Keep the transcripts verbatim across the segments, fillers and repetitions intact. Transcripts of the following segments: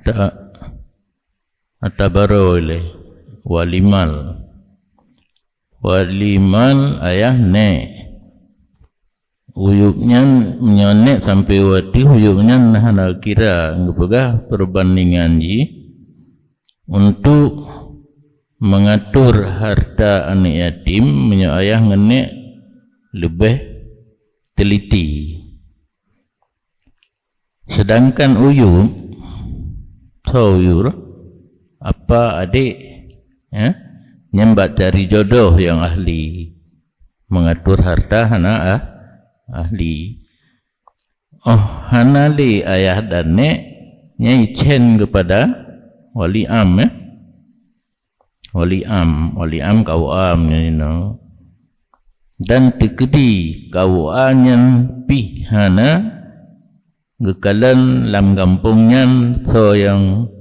Ta-, atabaroe lé. Walimal. Walimal ayah nèk. Uyueb nyan, meunyoe nèk sampoe u ateueh, uyueb nyan hana kira, geupeugah perbandingan jih untuk mengatur harta aneuk yatim, meunyoe ayah ngon nèk leubeh teliti. Sedangkan uyueb, tho uyueb, apa, adék, ya, nyan bak cari jodoh nyang ahli. Mengatur harta hana ah-, ahli. Oh, hana lé ayah dan nèk, nyan icén keupada wali am, ya. Wali am, wali am K U A meunyoe inoe. Dan teukeudi K U A nyan pih hana geukalon lam gampông nyan soe nyang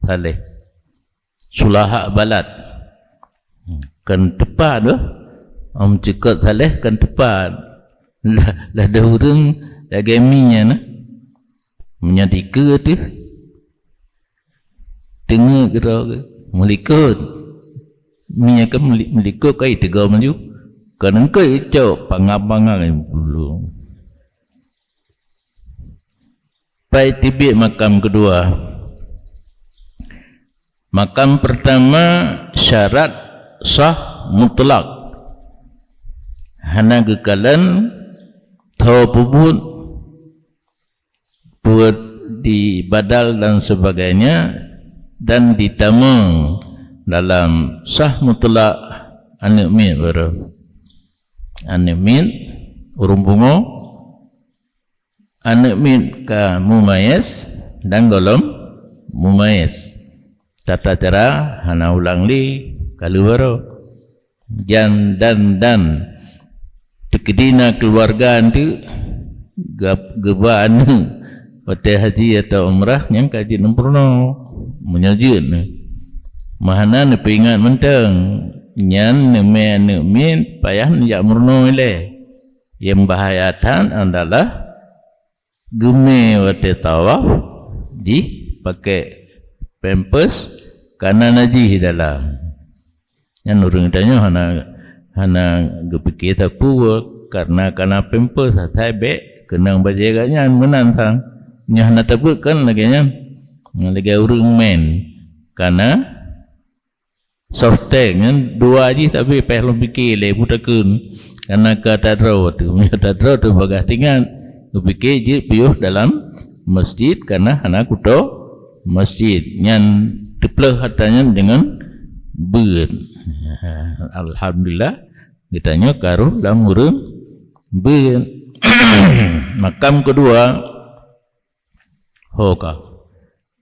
saléh. Sulaha balad. Kan teupat tu. Om ceukot saléh kan teupat. Lah, lah deuh ureueng lagèe mi nyan na. Meunyoe dikeue teuh. Teungeut keudroe keuh. Meulikot. Mi nyan kan meuli-, meulikot kai teugom laju. Kan engkot icok pangap-pangap. Pai teubiet makam keudua. Makam pertama, syarat sah mutlak. Hana geukalon tho peubuet, peuet di badal dan sebagainya, dan ditamong dalam sah mutlak aneuk miet baroe. Aneuk miet, ureueng pungo, aneuk miet ka mumayyiz dan gohlom mumayyiz. Tata cara hana ulang lé, ka lheueh baroe. Jan dan, dan teukeudi na keuluwarga eunteuk gab-, geuba aneuk watèe haji atau umrah, nyan ka jeuet neupeurunoe. Meunyoe jeuet neu. Meuhana neupeuingat mantong, nyan neumè aneuk miet payah neujak meurunoe ilèe. Nyang bahaya that adalah geumè watèe tawaf jih pakè pampers kana najih dalam. Nyan ureueng tanyoe hana, hana geupike sapeue, karena kana pampers asai bèk keunong bajèe geuh nyan meunan sang. Nyoe hana tabeuet kan lagèe nyan. Nyan lagèe ureueng mèn kana softtek nyan dua jih, tapi payah lôn pike lé peue takheun. Kana ka tadroe teuh, meunyoe tadroe teuh bagaih teuingat. Geupike jeuet piôh dalam masjid kana hana kuto masjid. Nyan teupleuh atra nyan deungon beuet. Alhamdulillah, geutanyoe ka rôh lam ureueng beuet. Makam keudua, ho ka.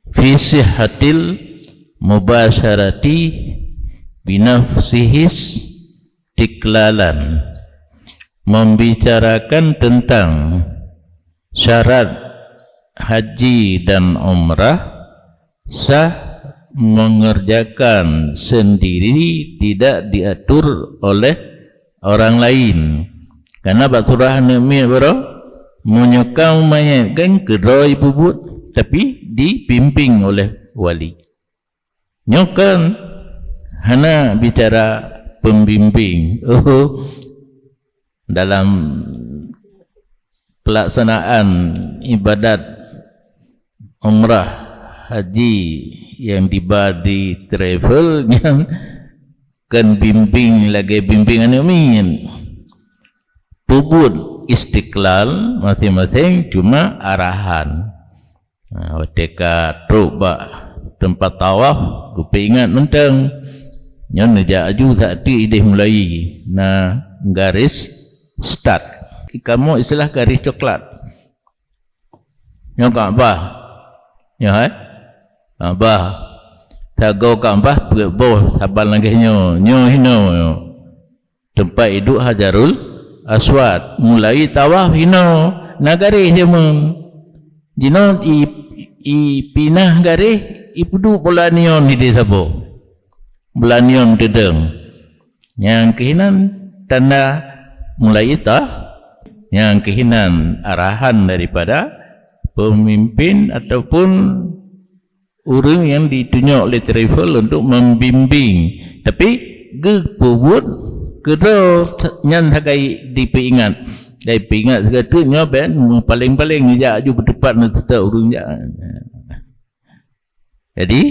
Fi sihhatil mubasyarati binafsihis tiklalan. Membicarakan tentang syarat haji dan umrah sah mengerjakan sendiri, tidak diatur oleh orang lain. Karena bak surah aneuk miet baroe, meunyoe ka meumayét kan keudroe ipeubuet, tapi dipimpin oleh wali. Nyoe kan hana bicara pembimbing. Oh, dalam pelaksanaan ibadat umrah haji yang tiba di travel nyan kan bimbing lagèe bimbing aneuk miet. Peubuet istiqlal masing-masing cuma arahan. Ha, watèe ka trok bak teumpat tawaf, geupeuingat mantong. Nyoe neujak aju saat idéh mulai na garis start. Kamoe istilah garis coklat. Nyoe Ka'bah. Nyoe hai. Ka'bah. Sagoe Ka'bah peuet boh saban lagèe nyoe. Nyoe hinoe. Teumpat iduek Hajarul Aswad. Mulai tawaf hinoe na garéh jameun. Jinoe i, ipinah garéh, ipeuduek bola neon idéh saboh. Bola neon teudong. Nyang keuh inan tanda mulai tawaf. Nyang keuh inan arahan daripada pemimpin ataupun ureuëng nyang ditunyok lé travel untuk membimbing. Tapi geupeubuet keudroe nyan sagai dipeuingat. Dan peuingat sigoe teuk nyoe ben meupaleng-paleng jak aju beutupat ngon seutôt ureuëng jak. Jadi,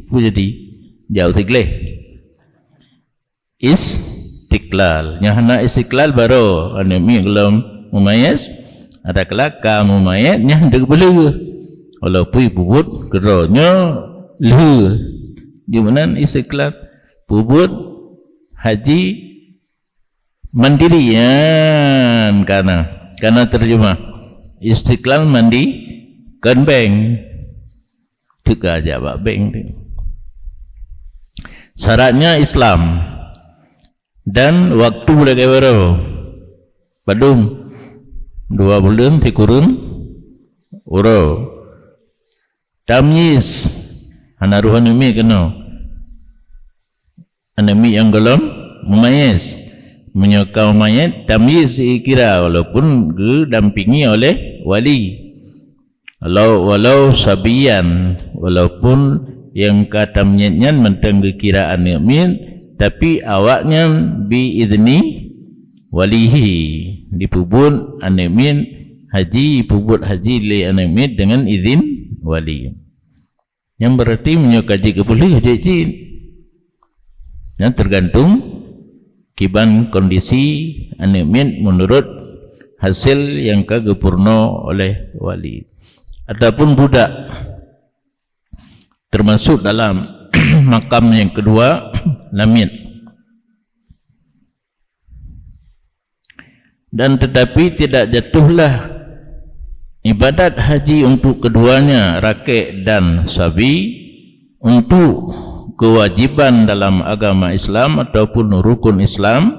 peue jadi? Jauh sigleh. Istiqlal. Nyang hana istiqlal baroe aneuk miet gohlom mumayyiz, ada kala ka mumayyiz nyan hana geupeuleueh. Walaupun peubuet keudroe nyoe lheueh. Di meunan istiqlal? Peubuet haji mandiri nyan kana. Kana terjemah. Istiqlal mandi kon bank. Teuka jak bak bank tu. Syaratnya Islam dan waktu lagée baroe. Padum dua buleuen sikureueng uroe. Tamyiz, hana roh aneuk miet keunoe. Aneuk miet nyang gohlom mumayyiz. Meunyoe ka mumayyiz, tamyiz dikira walaupun geudampingi oleh wali. Walau, walau sabiyan, walaupun nyang ka tamyiz nyan mantong geukira aneuk miet, tapi awaknyan bi idzni walihi, dipeubuet aneuk miet haji, dipeubuet haji lé aneuk miet deungon idhin wali. Nyan berarti meunyoe ka jeuet keu peuleueh jeuet cit. Nyan tergantung kiban kondisi aneuk miet menurut hasil nyang ka geupeurunoe oleh wali. Ataupun budak termasuk dalam makam nyang kedua, lamiet. Dan tetapi tidak jatuhlah ibadat haji untuk keduanya, rakek dan sabi, untuk kewajiban dalam agama Islam ataupun rukun Islam,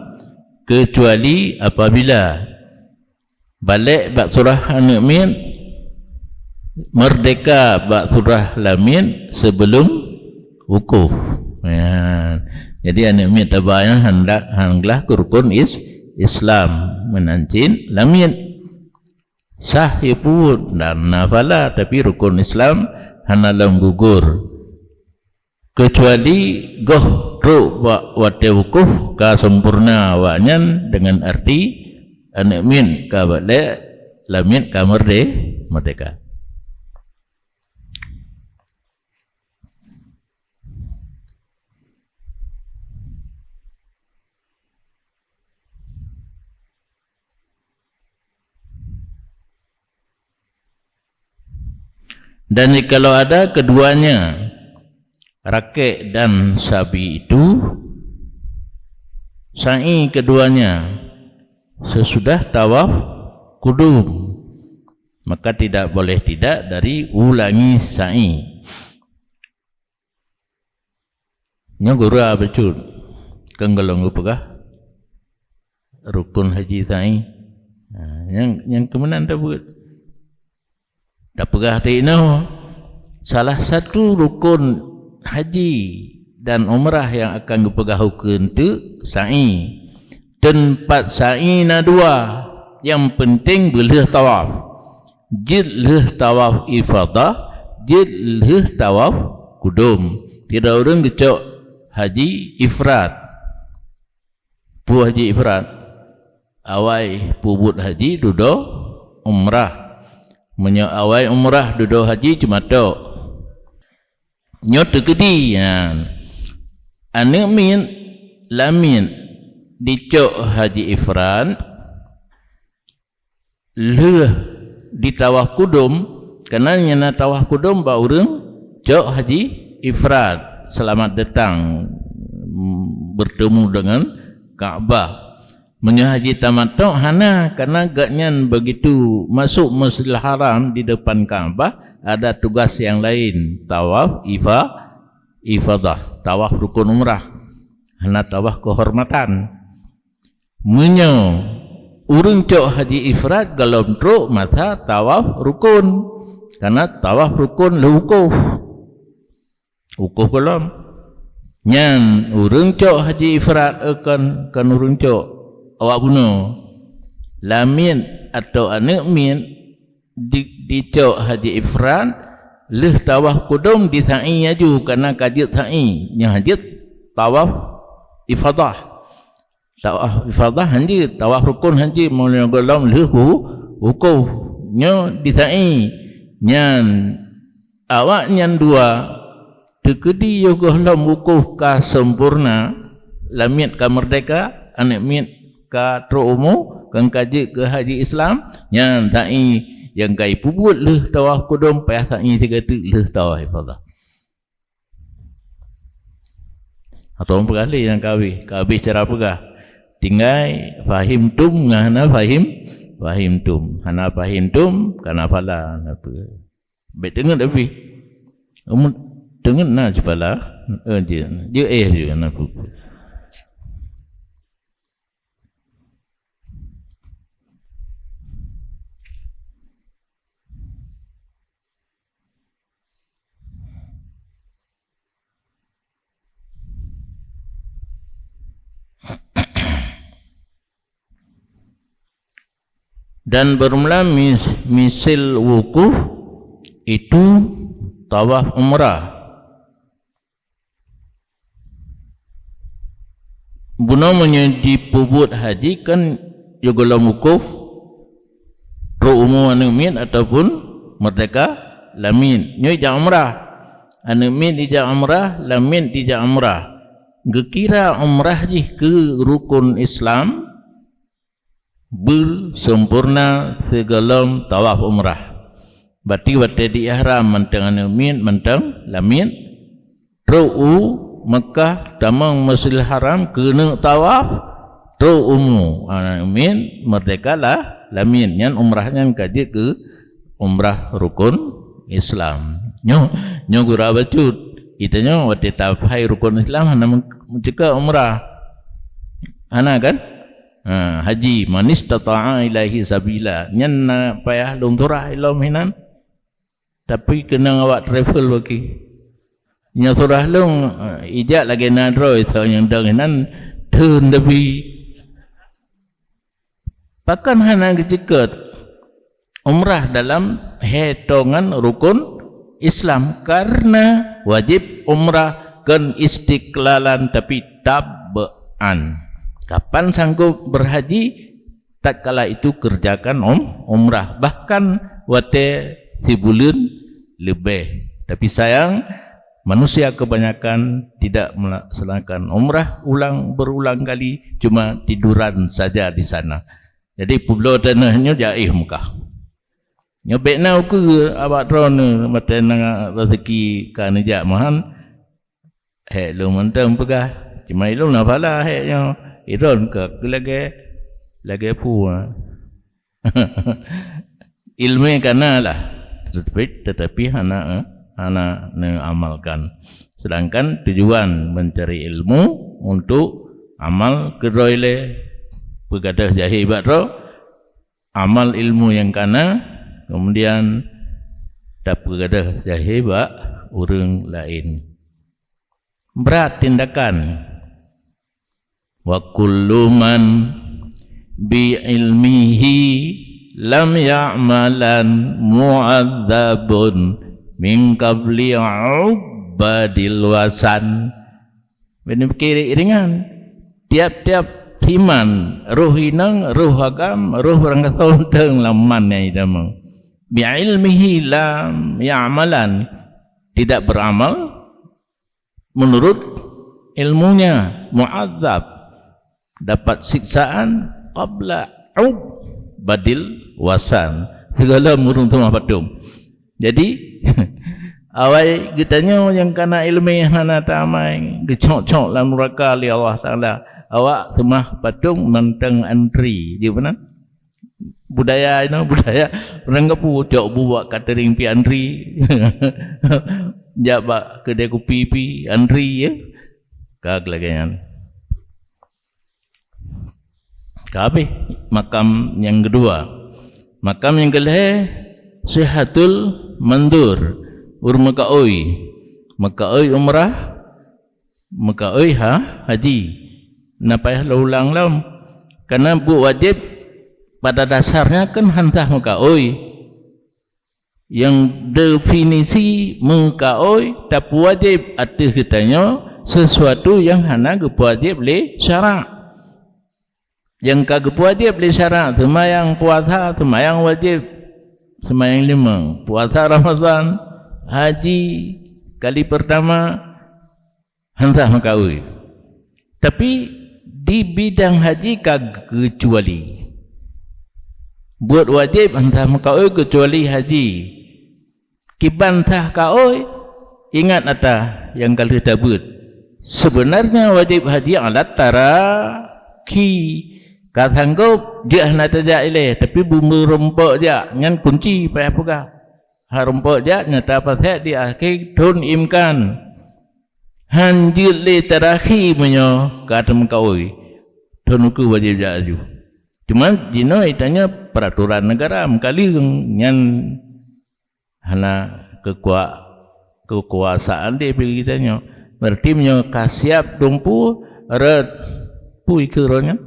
kecuali apabila balek bak surah aneuk miet, merdeka bak surah lamiet sebelum wukuf. Ya. Jadi aneuk miet taba nyan handak hanglah keu rukun is, Islam, meunan cit lamiet. Sah jipeubuet dan nafala, tapi rukun Islam hana lom gugur. Kecuali goh trok bak watée wukuf ka sempurna awaknyan, dengan arti aneuk miet ka balek, lamiet ka merde-, merdeka. Dan jikalau ada keduanya, rakek dan sabi itu, sa'i keduanya sesudah tawaf kudum, maka tidak boleh tidak dari ulangi sa'i. Nyoe gura bacut, kan golom geupeugah rukun haji sa'i. Ha, nyang, nyang keumeunang tabeuet. Tapeugah teuinoe, salah satu rukun haji dan umrah nyang akan geupeugah ukeue teuk sa'i. Teumpat sa'i na dua, nyang peunteng beulheueh tawaf. Jeuet lheueh tawaf ifadah, jeuet lheueh tawaf kudum. Sidroe ureuëng geucok haji ifrad. Peue haji ifrad? Awai peubuet haji dudoe umrah. Meunyoe awai umrah dudoe haji cuma tok. Nyoe teukeudi nyan. Aneuk miet lamiet dicok haji ifrad lheueh di tawaf kudum, karena nyang na tawaf kudum bak ureuëng cok haji ifrad, selamat datang, mm, bertemu dengan Ka'bah. Meunyoe haji tamattu' hana, karena gobnyan begitu masuk Masjidil Haram di depan Ka'bah, ada tugas yang lain, tawaf ifa-, ifadah, tawaf rukun umrah, hana tawaf kehormatan. Meunyoe ureuëng cok haji ifrad, golom trok masa tawaf rukun, karena tawaf rukun lheueh wukuf. Wukuf golom. Nyan ureuëng cok haji ifrad, eh, kon, kon ureuëng cok, awak bunoe. Lamiet atau aneuk miet di, dicok haji ifrad, Lheueh tawaf kudum di sa'i laju, karena ka jeuet sa'i, nyan jeuet tawaf ifadah. Tawaf ifadah hanjeuet, tawaf rukun hanjeuet, meunyoe gohlom lheueh wu-, wukuf. Nyoe di sa'i, nyan awak nyan dua teukeudi yoh gohlom wukuf ka sempurna, lamiet ka meurdeka, aneuk miet ka trok umu, kan ka jeuet keu haji Islam, nyan sa'i nyang ka jipeubuet lheueh tawaf kudum, payah sa'i sigoe teuk lheueh tawaf ifadah. Atau peugah lé nyang ka habéh, ka habéh cara peugah. Tinggai fahimtum ngon hana fahim, fahimtum. Hana fahimtum, kana fala, hana peue. Bèk teungeut habéh. Umu-, teungeut na sipala, eh, jeuet, jeuet éh jeuet na peue-peue. Dan bermula mis-, misil wukuf itu tawaf umrah. Bunoe meunyoe jipeubuet haji kan jeugohlom wukuf, trok umu aneuk miet ataupun meurdeka lamiet. Nyoe ijak umrah. Aneuk miet ijak umrah, lamiet ijak umrah. Geukira umrah jih keu rukun Islam, beusempurna sigohlom tawaf umrah. Berarti watèe di ihram mantong aneuk miet, mantong lamiet, trok u Meukah, tamong Masjidil Haram, keuneuk tawaf, trok umu aneuk miet, meurdeka lah lamiet. Nyan umrah nyan ka jeuet keu umrah rukun Islam. Nyoe, nyoe gura bacut. Geutanyoe watèe taphai rukun Islam hana meuceuka umrah. Hana kan? Ha, haji, "Man istata'a ilaihi sabila." Nyan na payah lôn surah ilom hinan. Tapi keunong awak travel bagi. Nyoe surah lôn, eh, ijak lagèe na droe, soe nyang dong hinan theun tapi. Pakon hana geuceukeut umrah dalam hitongan rukun Islam, karena wajib umrah kon istiqlalan tapi tab'an. Kapan sanggup berhaji, tatkala itu kerjakan um-, umrah, bahkan watèe sibuleuen leubeh. Tapi sayang, manusia kebanyakan tidak melaksanakan umrah ulang berulang kali, cuma tiduran saja di sana. Jadi, peubloe tanoh nyoe jai Meukah. Nyoe bèk na ukeue awak droeneuh watèe na rezeki ka neujak meuhan. Hék lôn mantong peugah, cuma ilôn na phala hék nyoe. Ilôn ka lagèe, lagèe peue. Ileumèe ka na lah, tetapi, tetapi hana, hana neuamalkan. Sedangkan tujuan mencari ilmu untuk amal keudroe lé, peugadôh jahé bak droe, amal ilmu nyang ka na, kemudian tapeugadôh jahé bak ureueng laén. Brat tindakan. "Wa kullu man bi ilmihi lam ya'malan mu'adzabun min qabli ubadil wasan." Bèk neupike ringan. Tiap-tiap siman, roh inong, roh agam, roh barangkasoe mantong lam man nyang itamong. Bi ilmihi lam ya'malan, tidak beramal menurut ilmunya, mu'adzab, dapat siksaan qabla ubadil wasan, sigohlom ureueng seumah patong. Jadi, awai geutanyoe nyang ka na ileumèe hana taamai, geucok-cok lam nuraka lé Allah Taala. Awak seumah patong mantong antri, di mana? Budaya inoe, budaya ureueng kapu, cok bu bak catering pih antri. Jak bak keudè kupi pih antri, ya. Ka lagèe nyan. Ka habéh makam nyang keudua. Makam nyang keulhèe, sihatul mandur, ureueng meukaôi. Meukaôi umrah, meukaôi ha-, haji. Na payah lôn ulang lom. Karena buet wajéb pada dasarnya kan han sah meukaôi. Nyang definisi meukaôi tapeuwajéb ateueh geutanyoe sesuatu nyang hana geupeuwajéb lé syarak. Nyang ka geupeuwajéb lé syarak, seumayang, puasa, seumayang wajéb, seumayang limong, puasa Ramadhan, haji kali pertama, han sah meukaôi. Tapi di bidang haji ka geucuali. Buet wajéb han sah meukaôi keucuali haji. Kiban sah kaôi, ingat ata nyang ka lheueh tabeuet. Sebenarnya wajéb haji alat tarakhi. Ka sanggob, jeuet hana tajak ilée, tapi bumeurumpok jak, nyan kunci payah peugah. Harumpok jak nyata pasék di akhé thon imkan. Han jeuet lé tarakhi meunyoe ka teumeukaôi. Thon ukeue wajéb jak laju. Cuma jinoe itanyoe peraturan negara meukaleueng nyan hana keukua-, keukuasaan deh bagi geutanyoe. Berarti meunyoe ka siab dumpu rot pui keu roh nyan.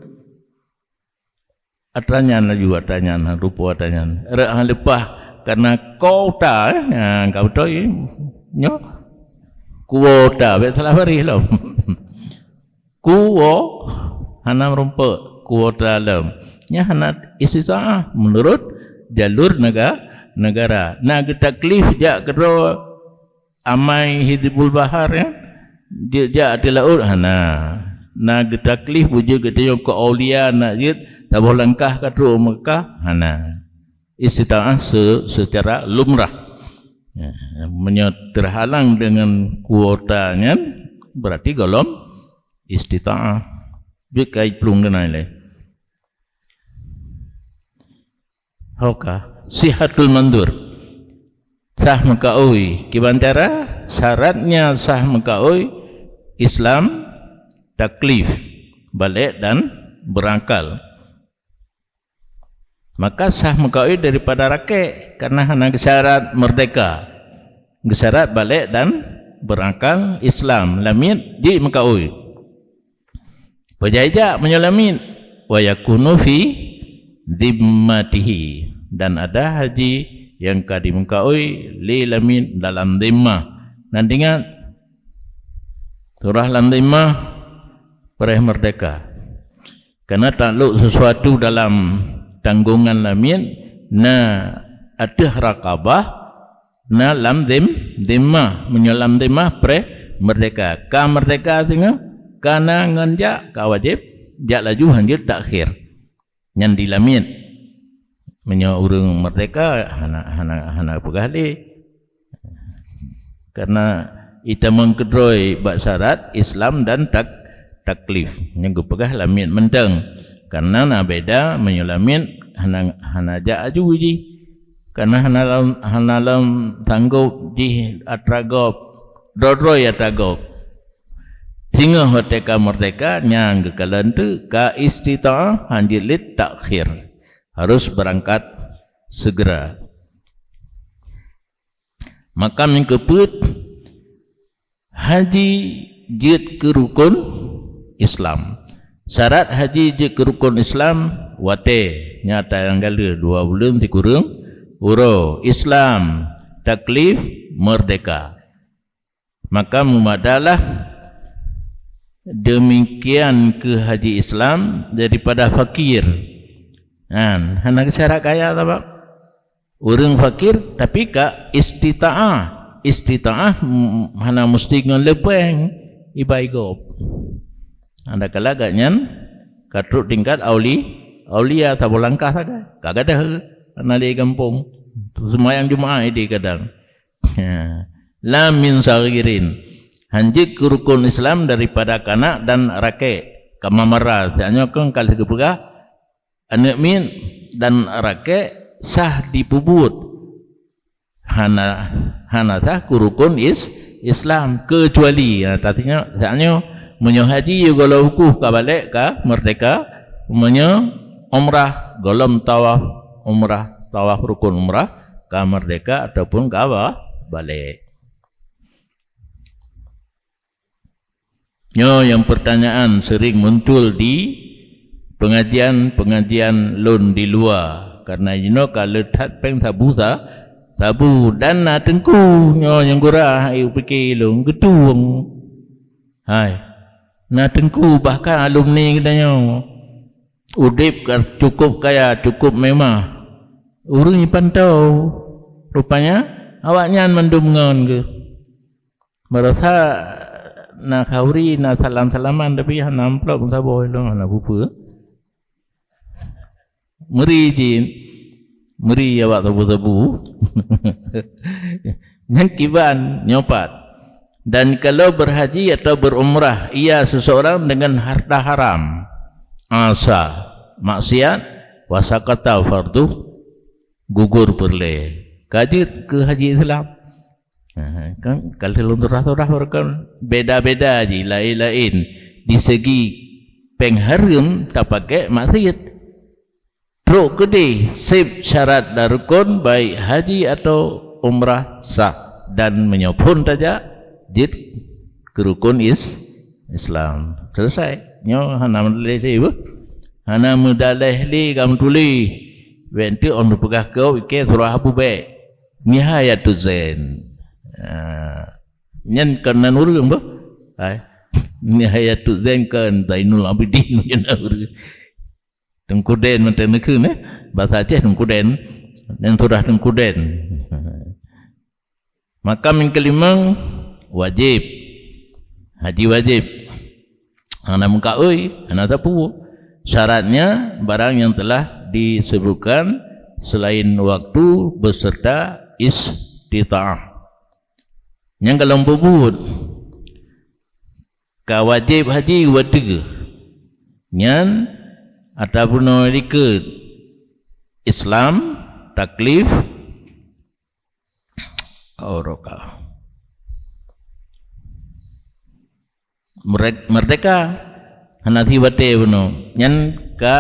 Atra nyan laju, atra nyan, rupa atra nyan. Rot han leupah karena kuota, eh. Ha, ka beutôi, eh. Nyoe. Kuota, bèk salah baris lom. Kuo, hana meurumpok, kuota lom. Nyan hana istitaah menurut jalur nega-, negara. Na geutaklif jak keudroe amai Hizbul Bahar, ya. Jeuet jak ateueh laôt, hana. Na geutaklif beujeuet geutanyoe keu aulia, na jeuet saboh langkah ka trok u Mekah, hana. Istitaah se-, secara lumrah. Ya, meunyoe terhalang dengan kuota nyan, berarti gohlom istitaah. Jeuet ka iplueng keunan lé. Ho ka, sihatul mandur. Sah meukaôi. Kiban cara? Syaratnya sah meukaôi, Islam, taklif, balek dan berakal. Maka sah meukaôi daripada rakek, karena hana geusyarat merdeka. Geusyarat balek dan berakal, Islam, lamiet jeuet meukaôi. Peujai jak meunyoe lamiet, wa yakunu fi dhimmatihi, dan ada haji nyang ka dimeukaôi lé lamiet dalam dhimmah. Nan ingat, surah lam dhimmah, preh merdeka. Karena taklok sesuatu dalam tanggongan lamiet, na ateueh raqabah, na lam dhim-, dhimmah. Meunyoe lam dhimmah, preh merdeka. Ka merdeka singoh, ka na ngon jak, ka wajéb jak laju, han jeuet takhir. Nyan di lamiet. Meunyoe ureuëng merdeka, hana, hana, hana peugah lé. Karena itamong keudroe bak syarat Islam dan tak-, taklif. Nyan geupeugah lamiet mantong. Karena na beda meunyoe lamiet hana, hana jak aju jih. Karena hana lom, hana lom sanggob jih atra gob, droe-droe atra gob. Singoh watée ka merdeka, nyan geukalon teuk ka istitaah, han jeuet lé takhir. Harus berangkat segera. Maka meukeupeuet haji jeuet keu rukon Islam. Syarat haji jeuet keu rukon Islam, watée nyata nyang galeh dua buleuen sikureueng uroe, Islam, taklif, merdeka. Maka meumadalah demikian keu haji Islam daripada fakir. Kan, hana geusyarat kaya sabab ureuëng fakir, tapi ka istitaah. Istitaah, mm, hana musti ngon leupeng ibai gob. Adakala gobnyan ka trok tingkat auli-, aulia saboh langkah sagai. Ka gadôh hana lé gampông. Seumayang Jumaat idéh kadang. La min saghirin. Han jeuet keu rukon Islam daripada kanak dan rakek. Kama marra, tanyoe kan ka lheueh geupeugah, aneuëk miet dan rakek sah jipeubuet. Hana, hana sah keu rukon is-, Islam, keucuali, ha, artinya, tanyoe, meunyoe haji, gohlom kuh ka balek ka merdeka, meunyoe umrah, gohlom tawaf umrah, tawaf rukun umrah, ka merdeka ataupun ka ba-, balek. Nyoe nyang pertanyaan sering muncul di pengajian-pengajian lôn di luwa, karena jinoe ka le that péng sabu sa-, Tabu dan na teungku nyoe nyang gura, ai upike lôn geutueng. Hai. Na teungku bahkan alumni geutanyoe. Udeb ka cukup kaya, cukup mewah. Ureuëng jipantau. Rupanya awaknyan mandum ngon geuh. Meurasa na khauri, na salam-salaman, tapi hana amplop saboh lom, hana peue-peue. Meuri cit, meuri awak sabu-sabu. Nyang kiban nyoe pat. Dan kalau berhaji atau berumrah ia seseorang dengan harta haram, asa, maksiat, wasakata fardu, gugur peureulée. Ka jeuet keu haji Islam. Ha, kan kalau lôn surah-surah kan beda-beda ji, laén-laén di segi péng hareuem tapakée maksiat. Trok keudeh seb syarat dan rukun baik haji atau umrah sah dan meunyoe phon tajak jeuet keu rukun is-, Islam. Selesai. Nyoe hana meudaleh sabe. Hana meudaleh lé ka meutuléh. Wék teuk ôn peugah keu ike surah Abu Bek. Nihayatuz Zain. Ha. Nyan kon nan ureuëng bah. Hai. Nihayatuz Zain kon Zainul Abidin nyan ureuëng. Teungku Den mantong neukheun, eh. Bahasa Aceh Teungku Den. Dan surah Teungku Den. Makam yang kelima wajib. Haji wajib. Hana meukaôi, hana sapeue. Syaratnya barang yang telah disebutkan selain waktu beserta istita'ah. Nyang ka lôn peubuet ka wajéb haji watée nyan atawa bunoe likot Islam, taklif, oh, roka. Merdek-, merdeka. Hana sibatée bunoe. Nyan ka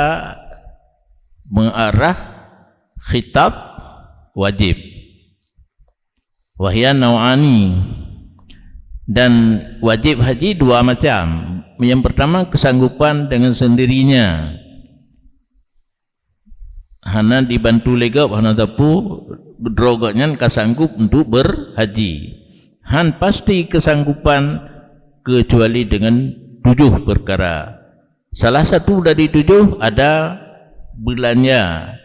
meuarah khitab wajéb. Wahya nau'ani. Dan wajéb haji dua macam. Yang pertama, kesanggupan dengan sendirinya. Hana dibantu lé gob, hana sapeue, droe gobnyan ka sanggup untuk berhaji. Han pasti kesanggupan kecuali dengan tujuh perkara. Salah satu dari tujuh ada belanja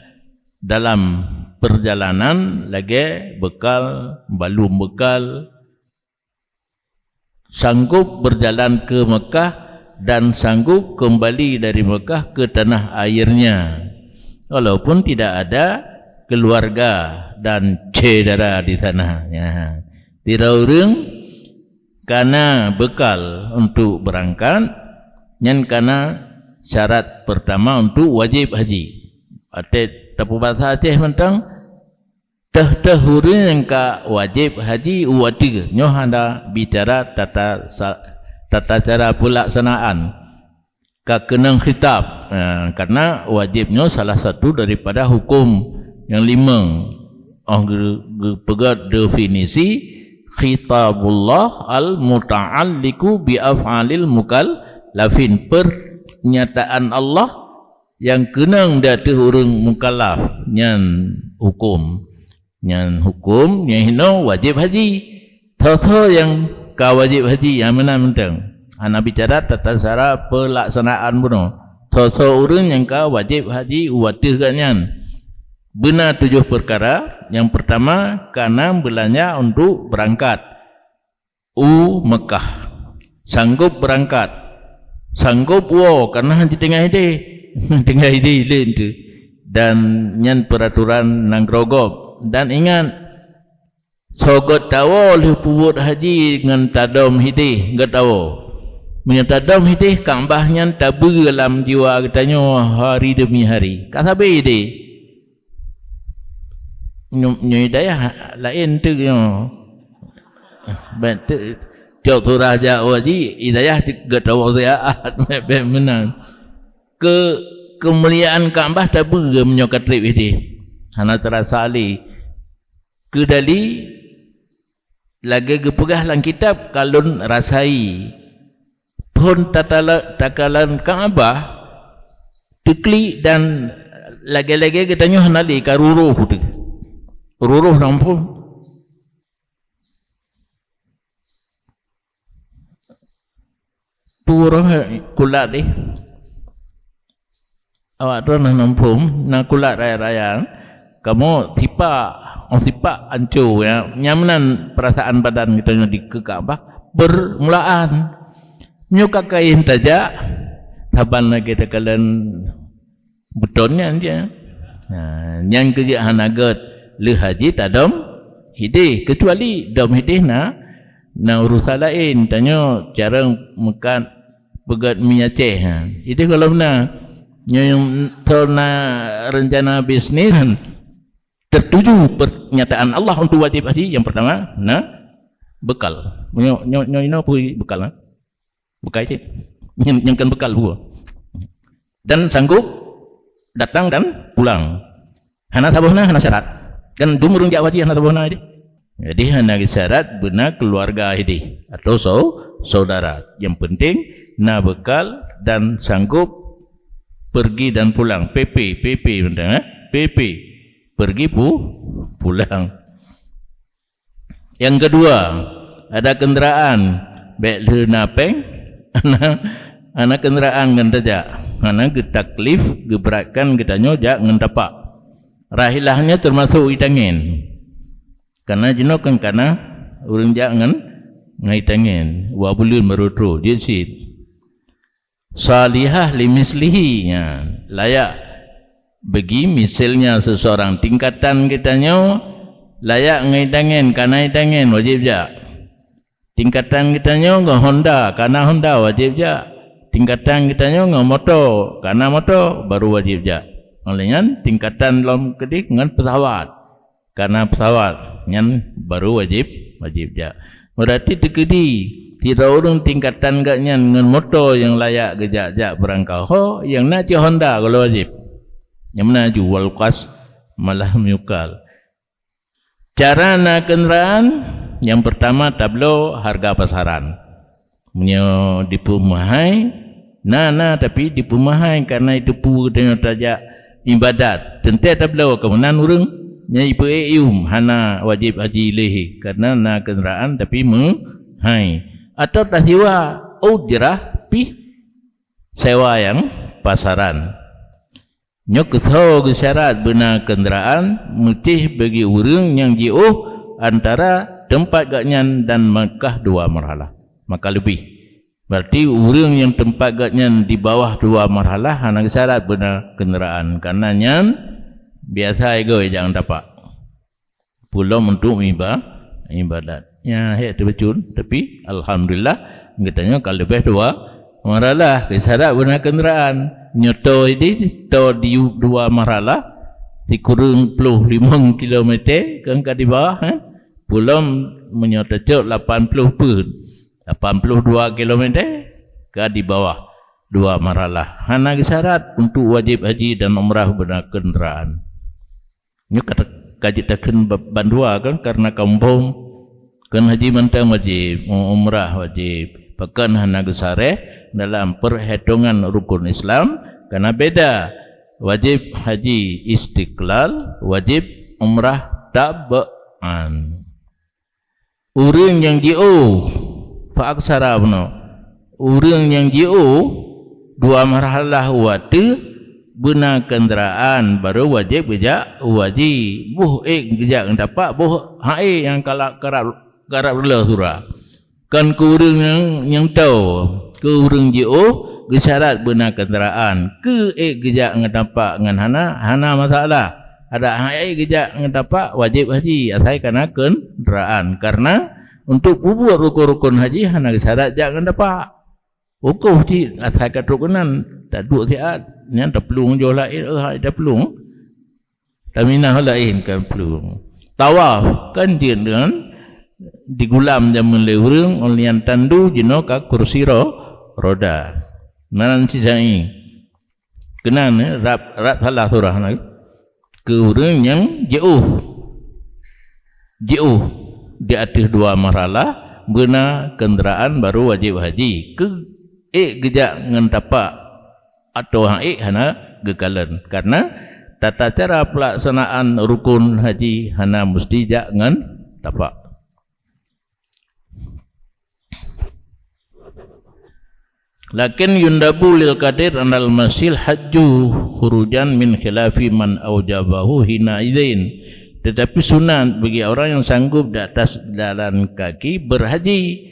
dalam perjalanan lagée bekal, balum bekal, sanggup berjalan ke Mekah dan sanggup kembali dari Mekah ke tanah airnya, walaupun tidak ada keluarga dan syedara di sana. Ya. Sidroe ureuëng kana bekal untuk berangkat, nyan kana syarat pertama untuk wajéb haji. Até tapubasa Aceh mantong, teuh-teuh ureuëng nyang ka wajéb haji u ateueh nyoe hana bicara tata sa-, tata cara peulaksanaan. Ka keunong khitab, eh, karena wajéb nyoe salah satu daripada hukum nyang limong. Oh geu-, geupeugah definisi khitabullah al-muta'alliqu bi af'alil mukallafin, pernyataan Allah nyang keunong di ateueh ureuëng mukallaf nyan hukum. Nyan hukum nyang hinoe wajéb haji. Tho-tho nyang ka wajéb haji nyang meunan mantong. Hana bicara tata cara peulaksanaan bunoe. Tho-tho ureuëng nyang ka wajéb haji u ateueh gobnyan. Beuna tujoh peukara. Nyang peurtama, kana beulanja untuk beurangkat u Meukah. Sanggob beurangkat. Sanggob woe, kana hana teungoh ideh. Teungoh ideh lé teuh. Dan nyan peuratoran nanggroe gob. Dan ingat, soe gét tawoe lheueh peubuet haji ngon tadom ideh gét tawoe. Meunyoe tadom ideh Ka'bah nyan tabeue lam jiwa geutanyoe hari demi hari. Ka sabe ideh. Nyoe, nyoe hidayah laén teuk nyoe. Bék teuk, tiep surah jak haji, hidayah gét tawoe siat, bék meunan. Ke-, keumuliaan Ka'bah tabeue meunyoe ka treb ideh. Hana teurasa lé. Keudali lagée geupeugah lam kitab, ka lôn rasai. Phon tatala-, takalon Ka'bah, teuklik dan lagée-lagée geutanyoe hana lé ka rurôh teuh. Rurôh lam phon. Turôh kulat deh. Awak droe na lam phon, na kulat raya-raya. Kamoe sipak, oh sipak anco ya. Nyang meunan perasaan badan geutanyoe dikeukak bah permulaan. Nyoe ka kayém tajak, saban lagée takalon beuton nyan je. Ha, nyan keujeuet hana gét lheueh haji tadom hideh, keucuali dom hideh na, na urusan laén. Tanyoe carông meukat peugét mi Aceh. Ha. Hideh gohlom na. Nyoe nyang tho na rencana bisnis, tertuju pernyataan Allah untuk wajib haji, yang pertama na bekal. Nyoe, nyoe, nyoe inoe peue bekal, ha? Bukai cit. Nyan, nyan kan bekal buah. Dan sanggup datang dan pulang. Hana saboh na, hana syarat. Kan dum ureuëng jak haji hana saboh na deh. Jadi hana syarat beuna keluarga hideh atau sau-, saudara. Yang penting na bekal dan sanggup pergi dan pulang. P P, P P bentang, eh? P P. Pergi pu-, pulang. Yang kedua, ada kenderaan, bék lheueh na péng, hana, hana kenderaan ngon tajak, hana geutaklif, geuberatkan geutanyoe jak ngon tapak. Rahilah nyoe teumasok itangen. Karena jinoe kan kana ureuëng jak ngon, ngon itangen, dua buleuen baru troh, jeuet cit. Salihah limislihi, nyan layak bagi misalnya seseorang. Tingkatan geutanyoe layak ngon itangen, kana itangen wajib jak. Tingkatan geutanyoe ngon Honda, kana Honda wajib jak. Tingkatan geutanyoe ngon moto, kana moto baru wajib jak. Oleh nyan tingkatan lom keudeh ngon pesawat. Kana pesawat, nyan baru wajib, wajib jak. Berarti teukeudi sidroe ureuëng tingkatan geuh nyan ngon moto nyang layak geujak-jak beurangkaho, nyang na cit Honda gohlom wajib. Nyang meunan ju wal qas malah meukal. Cara na kenderaan, nyang pertama tabloe harga pasaran. Meunyoe dipeumahai, na, na, tapi dipeumahai karena itu peue tanyoe tajak ibadat. Teuntée tabloe keumeunang ureuëng nyang ipeuék yum hana wajib haji lé, karena na kenderaan tapi meuhai. Atau tasiwa ujrah pih sewa nyang pasaran. Nyoe keusoe geusyarat beuna kenderaan meucih bagi ureuëng nyang jiôh antara teumpat gobnyan dan Makkah dua marhalah, maka leubeh. Berarti ureuëng nyang teumpat gobnyan di bawah dua marhalah hana geusyarat beuna kenderaan, karena nyan biasa igoe jak ngon tapak. Peue lom untuk iba-, ibadat. Nyan hék teubeujeuet, tapi alhamdulillah geutanyoe ka leubeh dua marhalah, geusyarat beuna kenderaan. Nyoe toe di, toe di dua marhalah, sikureueng ploh limong kilometer kan ka di bawah, eh. Peue lom meunyoe tacok lapan ploh peuet, lapan ploh dua kilometer ka di bawah dua marhalah. Hana geusyarat untuk wajib haji dan umrah beuna kenderaan. Nyoe ka, ka jeuet takheun ba-, bandua kan, karena kamoe kheun haji mantong wajib, umrah wajib. Pakon hana geusareh dalam perhitungan rukun Islam, karena beda. Wajib haji istiqlal, wajib umrah tab'an. Ureuëng nyang jiôh, fa aksara bunoe. Ureuëng nyang jiôh dua marhalah u ateueh beuna kenderaan, baru wajéb geujak u haji. Boh ék geujak ngon tapak, boh han ék nyang kalak karab, karab reuloh sura. Kon keu ureuëng nyang, nyang toe, keu ureuëng jiôh geusyarat beuna kenderaan. Keu ék geujak ngon tapak ngon hana, hana masalah. Adak han ék geujak ngon tapak wajéb haji, asai kana kenderaan. Karena untuk peubuet rukon-rukon haji hana geusyarat jak ngon tapak. Ukoh cit asai ka trok keunan, taduek siat, nyan taplueng joh laén, eh, hai taplueng. Taminah laén kan plueng. Tawaf kan jeuet deungon digulam jameun lé ureuëng, óh lheueh nyan tandu jinoe ka kursi ro-, roda. Nan sisai. Keunan, eh, rab, rab salah surah na. Keu ureuëng nyang jiôh. Jiôh di ateueh dua marhalah beuna kenderaan baru wajéb haji. Keu ék geujak ngon tapak atau han ék hana geukalon. Karena Tata cara pelaksanaan rukun haji hana musti jak ngon tapak. Lakin yundabu lil qadir anal masil haju khurujan min khilafi man aujabahu hina idzin. Tetapi sunat bagi orang yang sanggup di atas jalan kaki berhaji.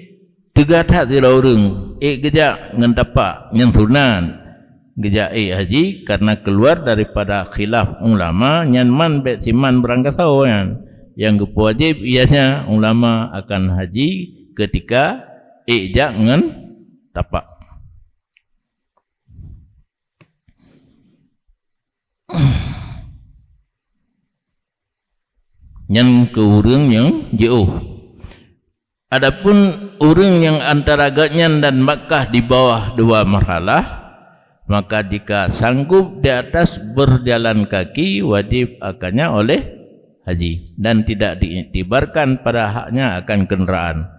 Teuga that sidroe ureuëng ék geujak ngon tapak, nyan sunat geujak ék haji karena keluar daripada khilaf ulama, nyan man bék siman barangkasoe nyan. Nyang geupeuwajéb ianya ulama akan haji ketika ék jak ngon tapak. Nyan keu ureuëng nyang jiôh. Adapun ureuëng nyang antara gobnyan dan Makkah di bawah dua marhalah, maka jika sanggup di atas berjalan kaki, wajib akannya oleh haji dan tidak diiktibarkan pada haknya akan kenderaan.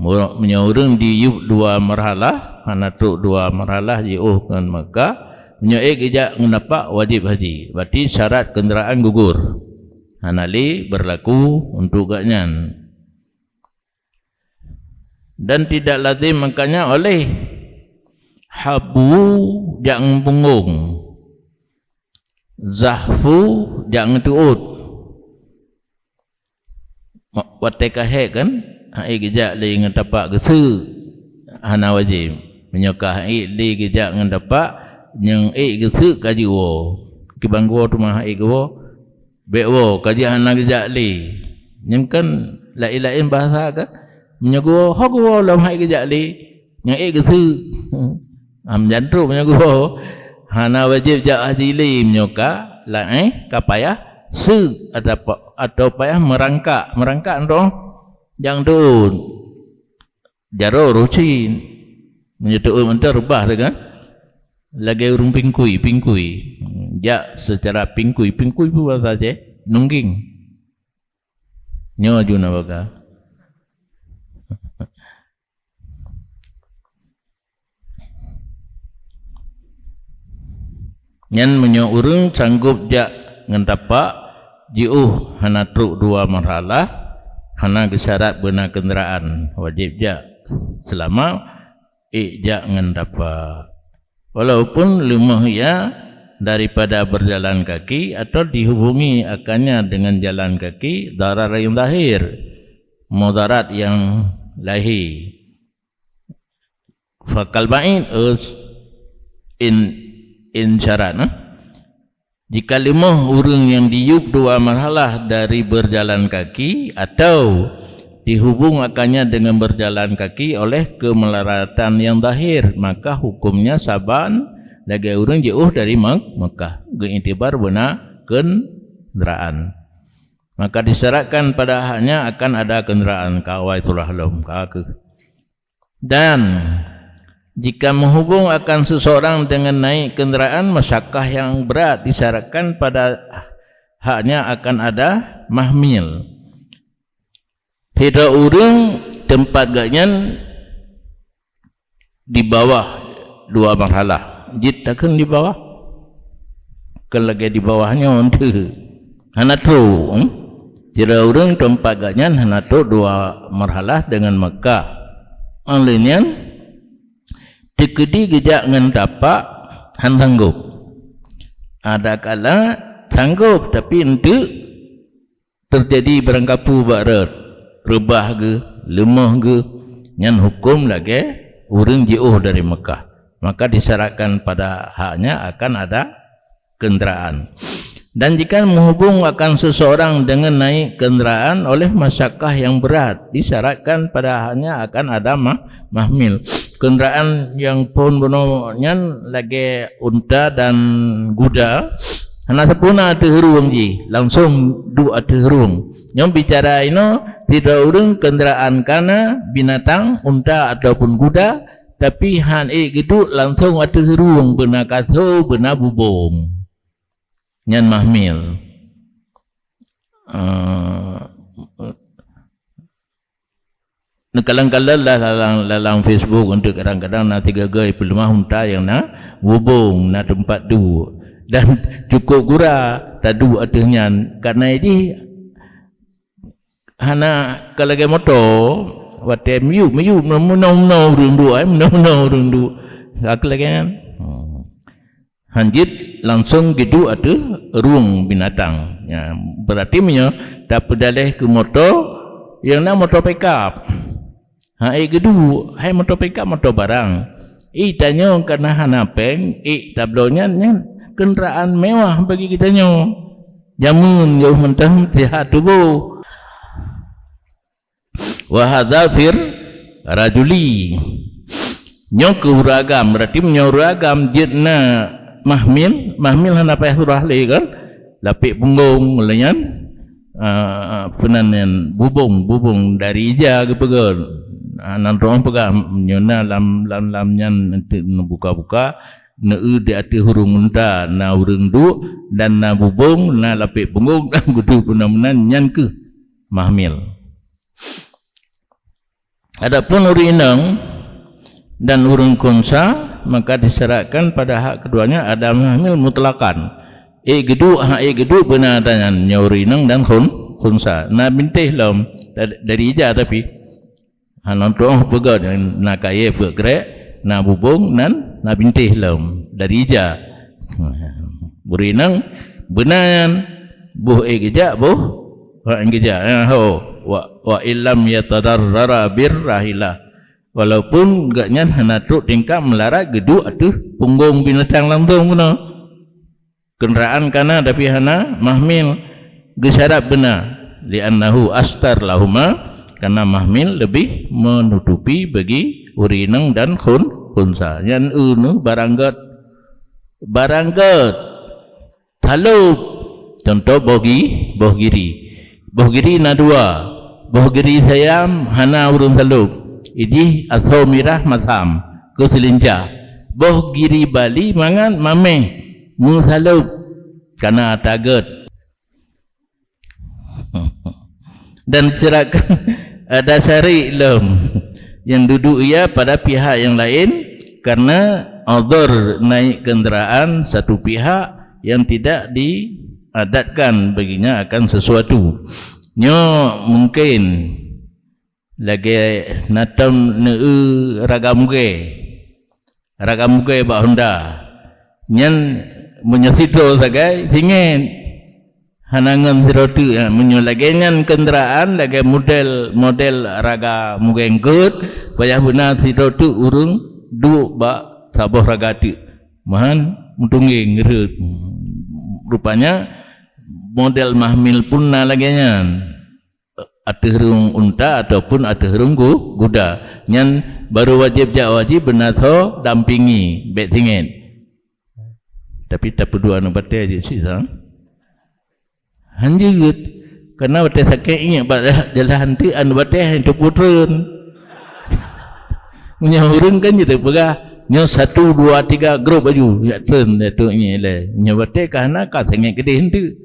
Mu-, meunyoe ureuëng diyueb dua marhalah, hana trok dua marhalah jiôh ngon Makkah, meunyoe ék geujak ngon tapak, wajéb haji. Berarti syarat kenderaan gugur. Hana lé berlaku untuk gobnyan. Dan tidak lazim makanya oleh habu jak ngon punggong. Zahfu jak ngon teuôt. Ma-, watée ka hék kan, hana ék geujak lé ngon tapak geuseuk, hana wajéb. Meunyoe ka hana ék lé geujak ngon tapak, nyang ék geuseuk ka jiwoe. Kiban geuwoe teuma hana ék geuwoe, bék woe, ka jeuet hana geujak lé. Nyan kan laén-laén bahasa kan. Meunyoe geuwoe, ho geuwoe lom hana ék geujak lé, nyang ék geuseuk. Am jantrok meunyoe geuwoe, hana wajéb jak haji lé meunyoe ka laén ka payah seuk atau pa-, atau payah meurangkak. Meurangkak nyoe jak teuôt. Jaroe roh cit. Meunyoe teuôt mantong reubah teuh kan. Lagée ureuëng pingkui, pingkui. Jak seucara pingkui, pingkui peue bahasa Aceh? Nungging. Nyoe ju na baka. Nyan meunyoe ureuëng sanggup jak ngon tapak, jiôh hana trok dua marhalah, hana geusyarat beuna kenderaan, wajéb jak seulama ék jak ngon tapak. Walaupun leumoh ia daripada berjalan kaki atau dihubungi akannya dengan jalan kaki, darar yang zahir, mudarat yang lahir. Fakal ba'id, eh, in, in syarat, eh. Jika leumoh ureuëng nyang diyueb dua marhalah dari berjalan kaki atau dihubung akannya dengan berjalan kaki oleh kemelaratan yang zahir, maka hukumnya saban lagée ureuëng jiôh dari Mek-, Mekah, geuiktibar beuna kenderaan. Maka disyaratkan pada haknya akan ada kenderaan, ka awai surah lom, ka keuh. Dan jika menghubung akan seseorang dengan naik kenderaan, masyakah yang berat disyaratkan pada haknya akan ada mahmil. Sidroe ureuëng teumpat gobnyan di bawah dua marhalah. Jeuet takheun di bawah. Kon lagée di bawah nyoe teuh. Hana trok, hmm? Sidroe ureuëng teumpat gobnyan hana trok dua marhalah dengan Mekah. Óh lheueh nyan, teukeudi geujak ngon tapak, han sanggob. Adakala sanggob, tapi eunteuk teujadi barangkapeue bak rot, reubah geuh, leumoh geuh, nyan huköm lagée ureuëng jiôh dari Mekah. Maka disyaratkan pada haknya akan ada kendaraan. Dan jika menghubung akan seseorang dengan naik kendaraan oleh masyakah yang berat, disyaratkan pada haknya akan ada mah-, mahmil. Kendaraan nyang phon bunoe nyan lagée unta dan guda, hana sapeue na ateueh rueng jih, langsong duek ateueh rueng. Nyoe bicara inoe, sidroe ureuëng kendaraan ka na binatang, unta ataupun guda, tapi han ék geuduek langsong ateueh rueng, beuna kaso, beuna bubông. Nyan mahmil. Eh, neukalon-kalon lah lalang, lalang Facebook untuk kadang-kadang na tiga goi peuleumah unta nyang na bubông, na teumpat duek. Dan cukup gura taduek ateueh nyan, karena jih hana ka lagée moto, watée miyueb-miyueb, meunoe-meunoe ureuëng duek, eh, meunoe-meunoe ureuëng duek. Ka lagée nyan. Hmm. Hanjeuet langsung geuduek ateueh rueng binatang. Ya, berarti meunyoe tapeudaleh keu moto, nyang na moto pickup. Ha, ék geuduek, hai moto pickup, moto barang. Ék tanyoe kana hana péng, ék tabloe nyan, nyan kendaraan mewah bagi geutanyoe. Jameun yoh mantong sihat tuboh. Wa hadza fir rajuli. Nyoe keu ureuëng agam, berarti meunyoe ureuëng agam jeuet na mahmil, mahmil hana payah surah lé kan? Lapék punggong lé nyan, ah, peunan nyan bubong, bubong dari ija geupeugah. Ah, nan roh peugah, nyoe na lam, lam, lam nyan enteuk neubuka-buka, neu di ateueh ureuëng unta, na ureuëng duek, dan na bubong, na lapék punggong, dan geuduek peunan-peunan, nyan keuh mahmil. Adapun ureuëng inong dan ureuëng khunsa, maka disyaratkan pada hak keduanya ada mahmil mutlakan. Ék geuduek, ha ék geuduek beuna tanyan nyoe ureuëng inong dan khun-, khunsa. Na bintéh lom da-, dari ija tapi. Hana troh peugah na kayée peuet krek, na bubong nan na bintéh lom dari ija. Ureuëng inong beuna nyan boh ék geujak, boh Wa in geujak, eh, ho, wa, wa illam yatadarrara birrahilah. Walaupun gobnyan hana trok tingkat meularat geuduek ateueh punggong binatang langsong bunoe. Kendaraan kana tapi hana mahmil geusyarat beuna, li'annahu astar lahuma, karena mahmil lebih menutupi bagi ureuëng inong dan khun-, khunsa. Nyan eu neuh barang gét. Barang gét. Salub, contoh boh gi-, boh giri. Boh giri na dua. Boh giri sayam hana ureuëng salub. Idih asoe mirah masam keu seulinca. Boh giri bali mangat mameh meusalub kana ata gét. Dan syaratkan ada syarik lom yang duduk ia pada pihak yang lain, karena adhar naik kenderaan satu pihak yang tidak diadatkan baginya akan sesuatu. Nyoe mungkin lagée natom neu raga mugée. Raga mugée bak honda. Nyan meunyoe sidroe sagai, singet. Hana ngon sidroe teuk, ha, meunyoe lagée nyan kenderaan, lagée model, model raga mugée eungkot, payah beuna sidroe teuk ureuëng duek bak saboh raga teuk. Meuhan meutunggeng rhot. Rupanya model mahmil pun na lagée nyan. Ateueh rhueng unta ataupun ateueh rhueng gu-, guda. Nyan barô wajéb jak haji beunasoe dampingi, bék singet. Tapi tapeudua aneuk batée jeuet sisa. Han jeuet. Karena watée sakét ingat bak jalan teuk aneuk batée han teupeu treun. Meunyoe ureuëng kan jeuet peugah, nyoe satu, dua, tiga, grob aju, jak treun, jak treun ingat lé. Meunyoe batée ka hana, ka singet keudeh teuk.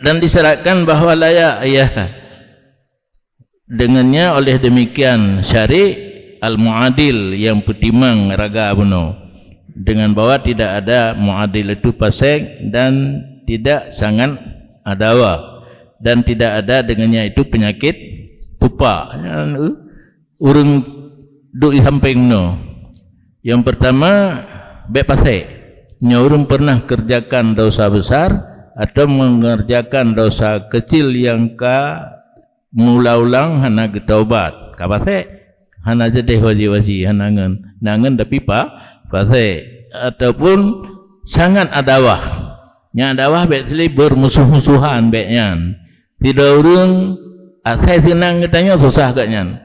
Dan disyaratkan bahwa layak ia dengannya oleh demikian syarik al-muadil yang peutimang raga bunoe, dengan bahwa tidak ada muadil itu fasik dan tidak sangat adawa, dan tidak ada dengannya itu penyakit tupak. Ureuëng duek di sampéng nyoe. Yang pertama, bék pasék. Nyoe ureuëng pernah kerjakan dosa besar atau mengerjakan dosa kecil yang ka meulang-ulang hana geutaubat. Ka pasék, hana jadeh wajéb-wajéb, hana ngon. Na ngon tapi pa-, pasék. Ataupun sangat adawah. Nyang adawah bék silih bermusuh-musuhan bék nyan. Sidroe ureuëng asai seunang geutanyoe susah geuh nyan.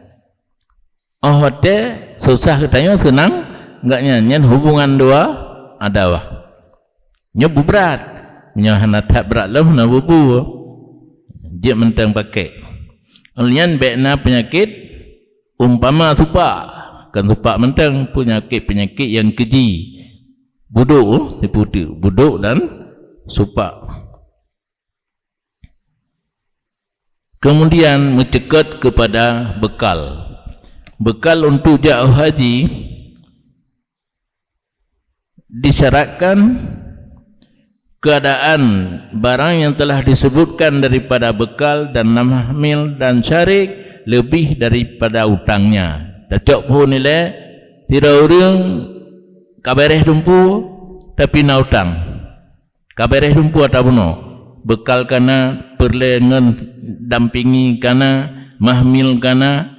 Óh watée susah geutanyoe seunang geuh nyan, nyan hubungan dua adawah. Nyoe beubrat. Nyoe hana that brat lom hana bubu. Jeuet mantong pakék. Nyan bék na peunyakét umpama supak. Kon supak mantong, peunyakét-peunyakét nyang keji. Budok, siputeuk budok dan supak. Kemudian meuceukeut kepada bekal. Bekal untuk jak haji disyaratkan keadaan barang yang telah disebutkan daripada bekal dan mahmil dan syarik lebih daripada utangnya. Tacok phon ilée, sidroe ureuëng ka béréh teumpu, tapi na utang. Ka béréh teumpu ata bunoe. Bekal kana, peureulée ngon dampingi kana, mahmil kana,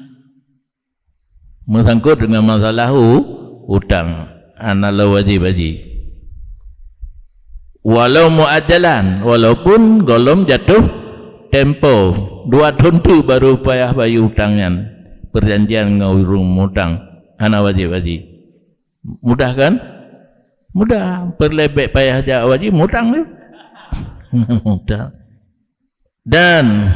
meusangkot deungon masalah u-, utang, hana lom wajéb haji. Walau muajjalan, walaupun gohlom jatuh tempo, dua thon teuk baru payah bayeue utang nyan, perjanjian ngon ureuëng mutang, hana wajéb haji. Mudah kan? Mudah. Peureulée bék payah jak haji, mutang tu. Mutang. Dan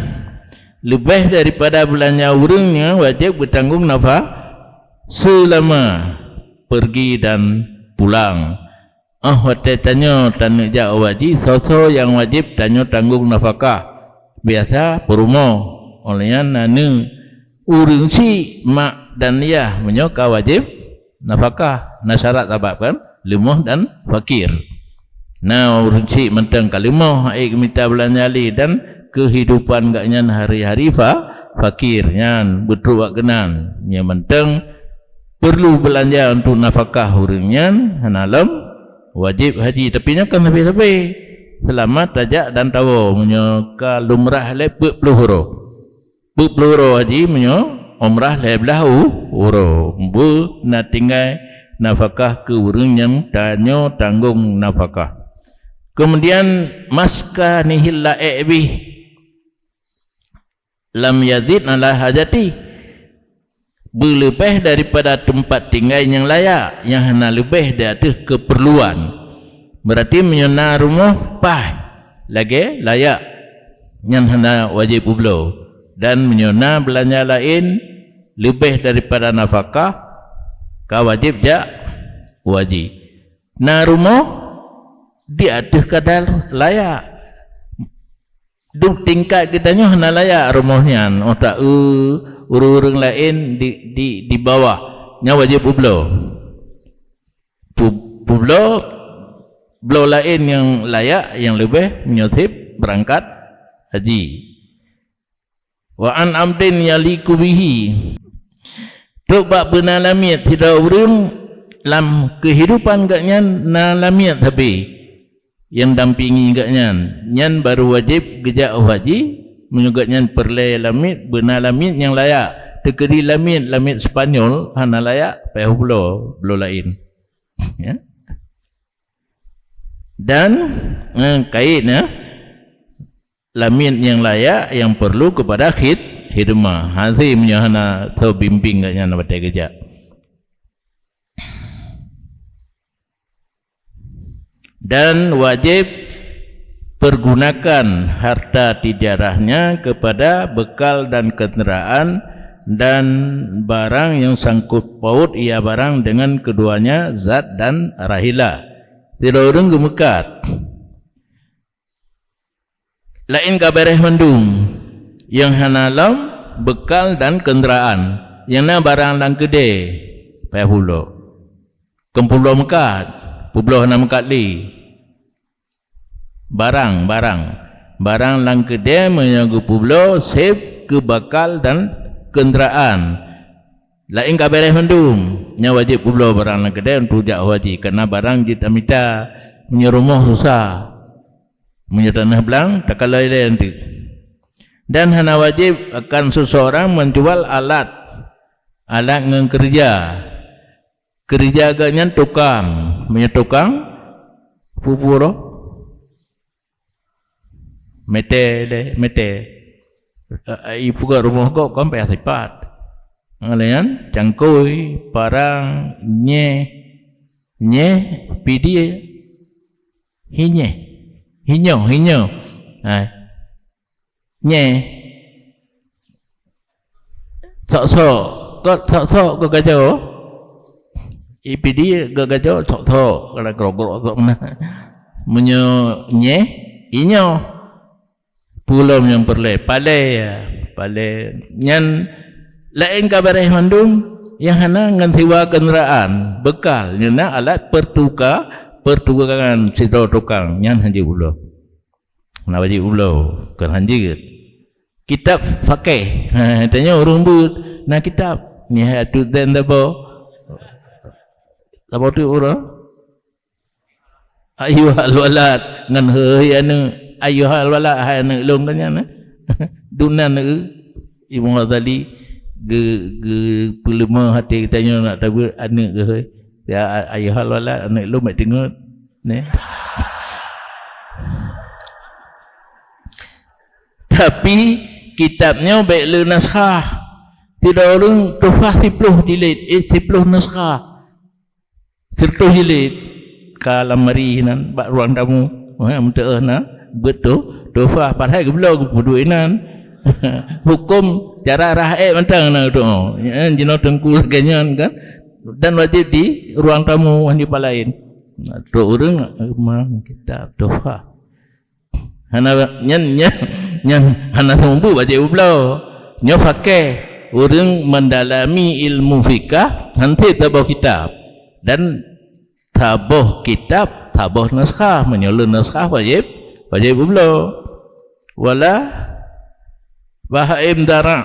leubeh daripada beulanja ureuëng nyang wajéb geutanggong nafakah seulama pergi dan pulang. Óh watée tanyoe taneuk jak haji, soe-soe nyang wajéb tanyoe tanggong nafakah? Biasa peurumoh, óh lheueh nyan aneuk, ureuëng syiek, mak dan yah meunyoe ka wajéb nafakah, na syarat sabab kan, leumoh dan fakir. Na ureuëng syiek mantong ka leumoh, hana geumita beulanja lé dan keuhidupan gobnyan hari-hari fa-, fakir, nyan beutrok bak keunan. Nyan mantong peurlu beulanja untuk nafakah ureuëng nyan, hana lom wajéb haji. Tapi nyan kan sabe-sabe, seulama tajak dan tawoe, meunyoe ka lumrah lé peuet ploh uroe. Peuet ploh uroe haji, meunyoe umrah lhée blaih u-, uroe, beuna tinggai nafakah keu ureuëng nyang tanyoe tanggong nafakah. Keumudian, maskanihil laék bih lam yazid ala hajatih, beuleubeh daripada teumpat tinggai nyang layak, nyang hana leubeh di ateueh keupeureuluan. Beurati meunyoe na rumoh paih lagée layak, nyan hana wajéb ubloe. Dan meunyoe na beulanja laén leubeh daripada nafakah, ka wajéb jak haji. Na rumoh di ateueh kadar layak. Duek tingkat geutanyoe hana layak rumoh nyan, óh taeu ureuëng-ureuëng laén di, di, di bawah, nyan wajéb ubloe. Pu-, publoe, bloe laén nyang layak, nyang leubeh meunyoe seb beurangkat haji. Wa an amdin yaliqu bihi. Trok bak beuna lamiet sidroe ureuëng lam keuhidupan gobnyan na lamiet sabe nyang dampingi gobnyan, nyan barô wajéb geujak u haji. Meunyoe gobnyan peureulée lamiet, beuna lamiet nyang layak. Teukeudi lamiet, lamiet Spanyol hana layak, payah bloe, bloe laén. Ya. Dan, eh, kait, ya, lamiet nyang layak nyang peurlu keupada khid-, khidmah. Hase meunyoe hana soe bimbéng gobnyan watée geujak. Dan wajéb pergunakan harta tijarahnya kepada bekal dan kenderaan dan barang yang sangkut paut ia barang dengan keduanya zad dan rahilah. Sidroe ureuëng geumeukat. Laén ka béréh mandum, nyang hana lom bekal dan kenderaan, nyang na barang lam keudée, payah publoe. Kon publoe meukat, publoe hana meukat lé. Barang, barang. Barang lam keudée meunyoe geupubloe seb keu bekal dan kenderaan. Laén ka béréh mandum, nyan wajéb publoe barang lam keudée untuk jak haji, kareuna barang jeuet tamita, meunyoe rumoh susah. Meunyoe tanoh blang, takalon ilée anteuk. Dan hana wajéb akan seseorang menjual alat, alat ngon keureuja. Keureuja gobnyan tukang, meunyoe tukang, peue-peue roh? Mete lé, mete. Eh, eh, ipeugét rumoh gob kan payah sipat. Ngon lagée nyan, cangkôi, parang, nyeh, nyeh, pidie, hinyeh, hinyoe, hinyoe. Hai. Nyeh. Sok-sok. Kot sok-sok geugajoe. Ipidie geugajoe sok-sok. Kala grok-grok sok meunan. Meunyoe nyeh, inyoe. Pulom nyang peureulée. Palée, ya. Palée. Nyan laén ka béréh mandum, nyang hana ngon siwa keunderaan, bekal, nyan na alat pertuka-, pertukangan sidroe tukang, nyan hanjeuet bloe. Na wajéb bloe, kon hanjeuet. Kitab fakih. Ha, tanyoe ureuëng beuet na kitab. Nihayatud Zain saboh. Saboh tu ureuëng? Ayyuhal walad ngon hei aneuëk. Ayyuhal walad, hai aneuëk lôn kan nyan, eh? Dunan, eh? Imam Ghazali ge-, geupeuleumoh até geutanyoe nak tabeuet aneuëk geuh, eh? Ya, ayyuhal walad, aneuëk lôn bèk teungeut. Neh. Tapi kitab nyoe bèk le naskah. Sidroe ureuëng tuhfah siploh jilid, eh, siploh naskah. Siratoh jilid ka lam mari nan bak ruang tamu. Ha, meuteu'oh na beuet tu, tuhfah, padahai geubloe geupeuduek inan. Huköm cara raih ék mantong na tu. Ya, jinoe teungku lagèe nyan kan. Dan wajéb di ruang tamu, hana di pat laén. Na trok ureuëng, eh, mang kitab tuhfah. Hana, nyan, nyan, nyan hana seumeubeuet wajéb ubloe. Nyoe fakih ureuëng mendalami ilmu fikah, han sép saboh kitab. Dan saboh kitab, saboh naskah, meunyoe le naskah wajéb, wajéb ubloe. Wala bahaim dara',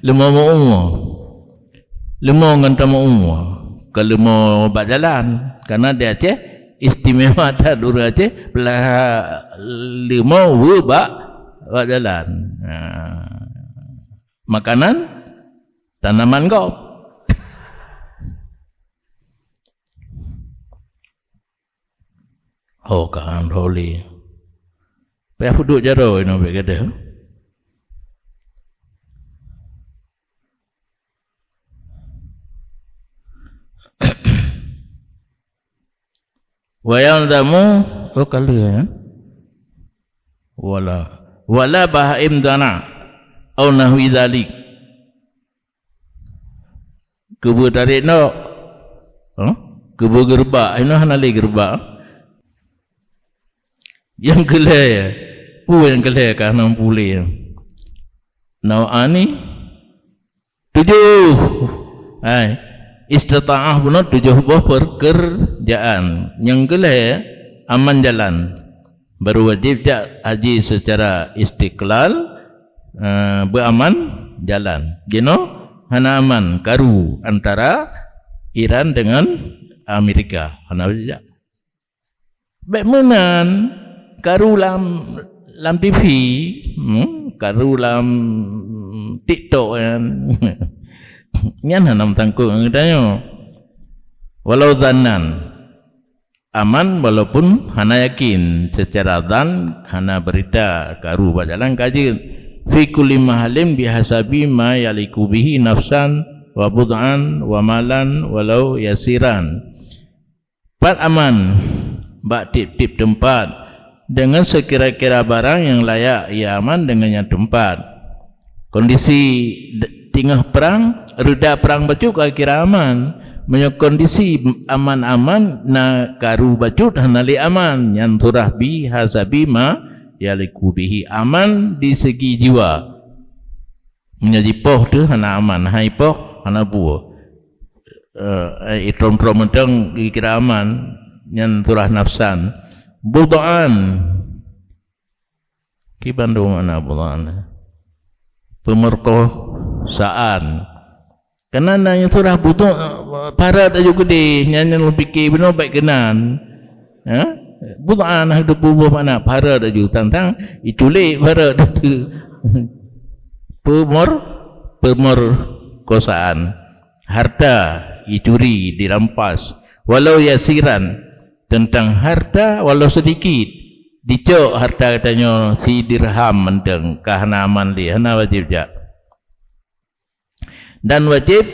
leumo meu-umu. Leumo ngon tameu-umu, kon leumo bak jalan. Karena di Aceh istimewa that ureuëng Aceh, peula leumo weu bak, bak jalan. Ha. Makanan tanaman gob. Ho kan roli. Payah peuduek jaroe inoe bèk gadeuh. Wa yalzamu, oh, ka lheueh, ya. Wala, wala bahaim dara' au nahwi dzalik. Keubeue tarek nok. Huh? Keubeue geureubak, inoe hana lé geureubak. Nyang keu lhèe, peue nyang keu lhèe ka hana puléh? Nau'ani, tujoh. Hai, istita'ah bunoe tujoh boh peurkeurjaan. Nyang keu lhèe, aman jalan. Baru wajéb jak haji seucara istiqlal, eh, beuaman jalan. Jinoe hana aman, karu antara Iran deungon Amerika. Hana wajéb jak. Bèk meunan, karu lam, lam T V, hmm, karu lam TikTok nyan. Nyan hana meusangkot ngon geutanyoe. Walau zannan, aman walaupun hana yakin, seucara zan hana beurita karu bak jalan ka jeuet. Fi kulli mahalin bihasabi ma yaliku bihi nafsan wa bud'an wa malan walau yasiran. Pat aman bak tiep-tiep teumpat deungon seukira-kira barang nyang layak ia aman deungon nyan teumpat. Kondisi d-, teungoh prang, reuda prang bacut ka kira aman. Meunyoe kondisi aman-aman, na karu bacut hana lé aman, nyan surah bihasabi ma yaliku bihi, aman di segi jiwa. Meunyoe jipoh teuh hana aman, hai poh hana buoh. Eh, eh, itrom-trom mantong dikira aman, nyan surah nafsan. Bud'an. Kiban dua makna bud'an. Pemerkosaan. Karena na nyang surah bud'an, parat aju keudeh, nyan nyang lôn pike bunoe bèk keunan. Ha? Bud'an hana teupeue boh makna, parat aju, tang-tang iculik parat teuh. Pemor-, pemerkosaan. Harta dicuri, dirampas. Walau yasiran, teuntang harta walau seudikit. Dicok harta geutanyoe sidirham mantong, ka hana aman lé, hana wajéb jak. Dan wajéb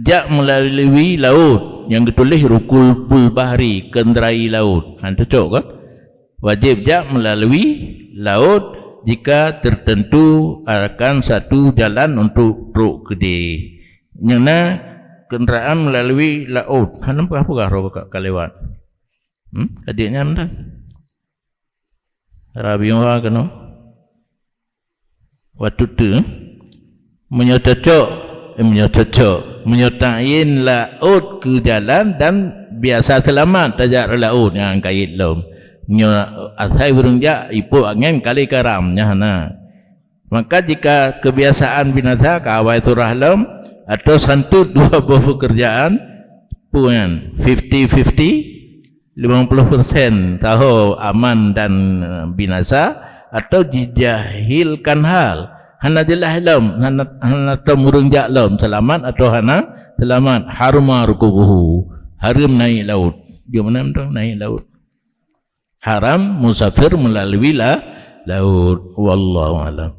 jak meulalu laôt nyang geutuléh rukubul bahri, keundrai laôt. Han teucok kan? Wajéb jak meulalu laôt jika tertentu akan satu jalan untuk trok keudeh. Nyang na kenderaan meulalu laôt. Hana peugah-peugah roh ka, ka lewat. Hmm? Ka jeuet nyan dah. Rabi Muha keunoe. Watèe tu, meunyoe cocok, eh, meunyoe cocok, meunyoe ta'yin laôt keu jalan dan Biasa seulamat tajak rot laôt nyang kayém lom. Nyoe asai ureuëng jak ipok angén kali karam nyan hana. Maka jika kebiasaan binasa ka awai surah lom atau santut dua boh pekerjaan, peue nyan, fifty fifty, lima puluh persen taho aman dan binasa, atau jijahilkan hal, hana jeulaih lom, hana, hana tom ureuëng jak lom seulamat atau hana seulamat, haruma rukubuhu, hareuem naik laôt. Jeuet meunan dong naik laôt. Haram musafir melalui la, laut. Wallahu alam.